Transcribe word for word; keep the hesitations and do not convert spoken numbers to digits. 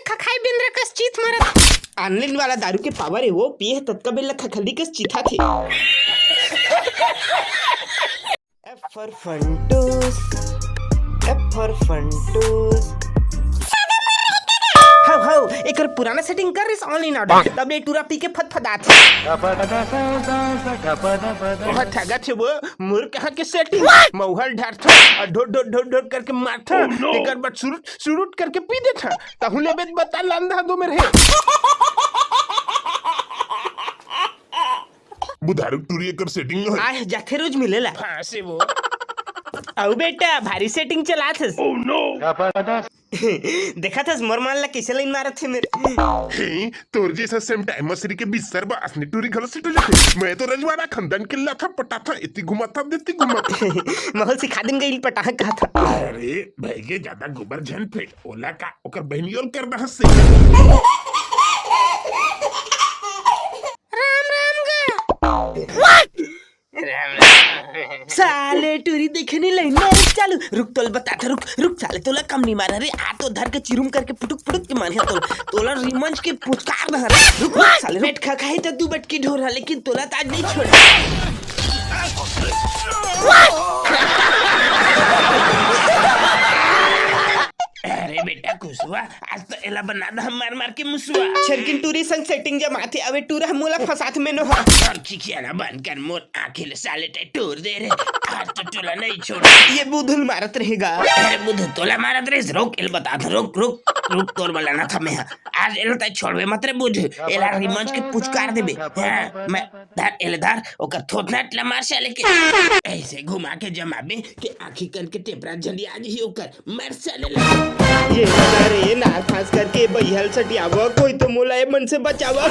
खखाई बेंदरा कस चीत मारत। ऑनलाइन वाला दारू के पावर हे वो, पिए हे ततका बेर ला खखली कस चिथाथे। F for Funtoos, F for Funtoos। हव, हव, एकर पुराना सेटिंग कर रिस ऑनलाइन ऑर्डर, तब ले टूरा पी के फदफदात हे। ओह, ठगत हे वो, मोर कहाँ के सेटिंग? मउहा ल ढारथों, अउ ढोट, ढोट, ढोट, ढोट करके मारथों, तेकर बाद सुरुट, सुरुट करके पी देथों, तहूँ ले बेद बता लांदा दो मेर हे। बुधारू टूरी एकर सेटिंग हे। आह, जाथे रोज मिलेला। फांसी वो। अउ बेटा, भारी सेटिंग चलात हस। देखत हस मोर माल ला कइसे लाइन मारत हे मेर। हे, तोर जइसा सेम टाइम मसरी के बिस्तर बा, असने टूरी घलो सेट हो जाथे। मैं तो रजवाड़ा खानदान के लाथा पटाथा, एती घुमाथा, देती घुमाथा। महू ल सिखा देन गइल पटाहा कहाथा। अरे, भइगे जादा गोबर झन फेंक, ओला का, ओकर बहिनियों ल कर दहस से। राम राम गा। राम राम। साले टूरी देखे नहीं लाइन मारे चालू। रुक तोला बताथा, रुक, रुक साले तोला कम नहीं मारा रे। आ तो धर के चिरुम करके पुटुक पुटुक के मारे तोला। तोला रिमंज के पुचकार दहन। रुक, रुक साले, रुक। बेट खा खाई तो तू बटकी ढोर है, लेकिन तोला तो आज नहीं छोड़। अरे बेटा कुसुआ, आज तो एला बना दा हम मार मार के मुसुआ। छरकिन टूरी संग सेटिंग जमाथे, अबे टूरा मोला फंसात में नो हा। और चिचियाना बंद कर, मोर आँखी ले साले ते टूर दे रे। आज तो टोला नहीं छोड़। ये बुधुल मारत रहेगा। अरे बुधु तोला मारत रहिस, रुक, एल बता दे, रुक, रुक, रुक, तोर बलाना था मैं। आज एल तय छोड़बे मत रे बुधु, एला रिमंज के पुचकार देबे। हाँ, मैं धर, एल धर, ओकर थोथना टला मार साले के। ऐसे घुमा के जमाबे के आँखी कन के टेपरा झंडी आज ही ओकर। मर साले ला। ये बता रे, ये नाक फांस करके बइहल सटियावा, कोई तो मोला ए मन से बचावा।